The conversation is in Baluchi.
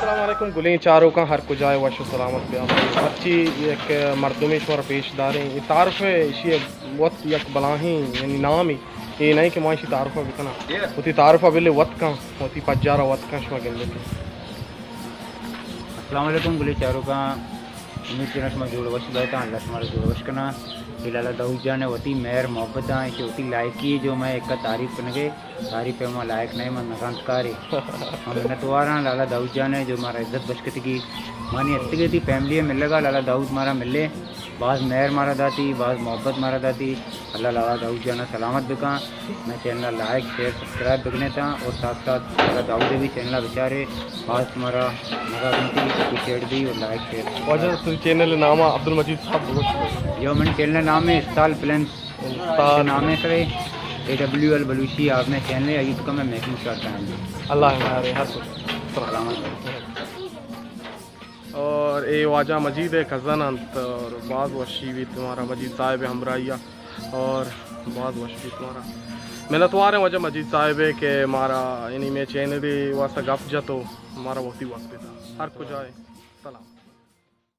السلام علیکم گلیں چاروکاں، ہر کجا ئے وش و سلامت بیا۔ مرچی یک مردمے شمارا پیش داریں، اے تعارف ءَ ایشی ءِ وت یک بلاہیں یعنی نامے، اے نہ کہ ما ایشی تعارف ءَ بکناں، وتی تعارف ءَ بلے وت کن، وتی پجار ءَ وت کن، شما گندے۔ السلام علیکم گلیں چاروکاں، امید کناں شما جوڑ وش بئیتاں، اللہ شمارا جوڑ وش کناں۔ اے لالا داؤد جان ءِ وتی مہر محبتاں، ایشی وتی لائقی جو مئے ایکا تعریف کنگے، تعریف ءِ ما لائق نہ ایں، ما نزانتکارے۔ ما منتواراں لالا داؤد جان ءِ جو مارا عزت بخش کتگی۔ مانی اتکگے تئی فیملی ءِ ملگا، لالا داؤد مارا ملے، باز مہر مارا داتی، باز محبت مارا داتی۔ اللہ لالا داؤد جان ءَ سلامت بکاں۔ مئے چینل ءَ لائک، شیئر، سبسکرائب بکنیتاں اور ساتھ ساتھ لالا داؤد ءِ بھی چینل ءَ بچارے، باز شمارا مزہ بنتی، اپریشیٹ بھی اور لائک، شیئر۔ واجہ تئی چینل ءِ نام ءَ عبدالمجید صاحب بگوش۔ جو منی چینل ءِ نام ہے استال فلمز۔ استال۔ نام ہے سر، اے ڈبلیو ایل بلوچی آپ نے چینل ہے، یوٹیوب کا میں میکنگ شاٹ ٹائم۔ اللہ ہمارے ہر کچھ۔ سلامت۔ اور اے واجہ مجید ءِ کزن انت اور باز وشی بیت مارا مجید صاحب ءِ ہمراہی ءَ اور باز وش بیت مارا۔ منتوار ہیں واجہ مجید صاحب ءِ کہ مارا یعنی مئے چینل ءِ واسطہ گپ جت و مارا وقتی وقت دیتا۔ ہر کجا ئے۔ سلام۔